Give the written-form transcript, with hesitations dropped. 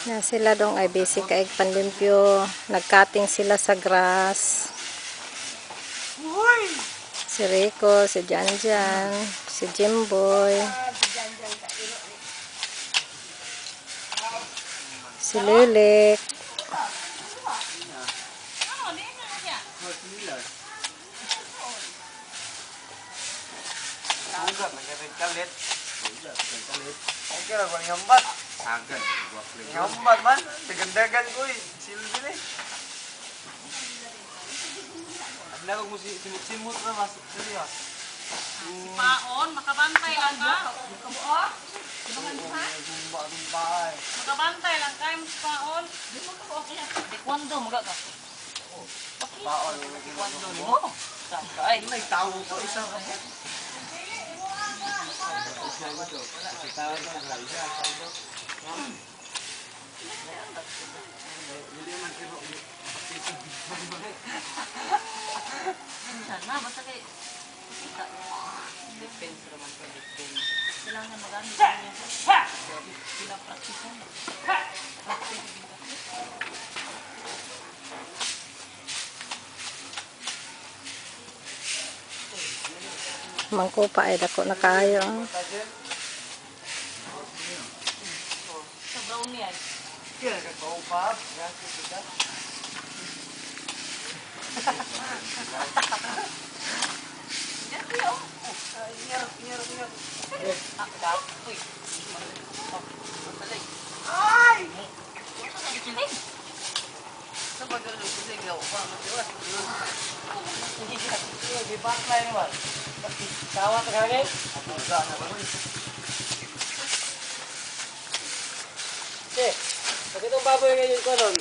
Na sila dong ay busy kay panlimpyo. Nagcutting sila sa grass. Si Rico, si Janjan, si Jimboy. Si Lilik. Ugat, nagkalit. Okay ra ko hambat. Agad. Hambat man, dagandagan ko eh. Silbi ni. Adlaw mo si simot-simot ra mas seriya. Paon, makabantay lang ka. Zumba zumba ay. Makabantay lang ka, yung paon. Taekwondo, maga ka. Paon. Taekwondo ni mo. Saan ka ay? Ay, tawo ko isa ka. Minsan na, basta kay kita. Defense raman ka, defense. Kailangan magamit niya. Pinapractice. Practice. Mangkupa ay dako na kayo. Ah. Sa brownie ay. Kaya ka kaupab, ya kita. Yan kuya oh. Ingar, ingar, ingar. Ah, dap. Uy. Oh, masalay. Ay! Silig. Sa bagal ng silig, gawa pa, matiwas. Di backline naman. Tawa ka kagay? Che, pag itong baboy ngayon ko nun,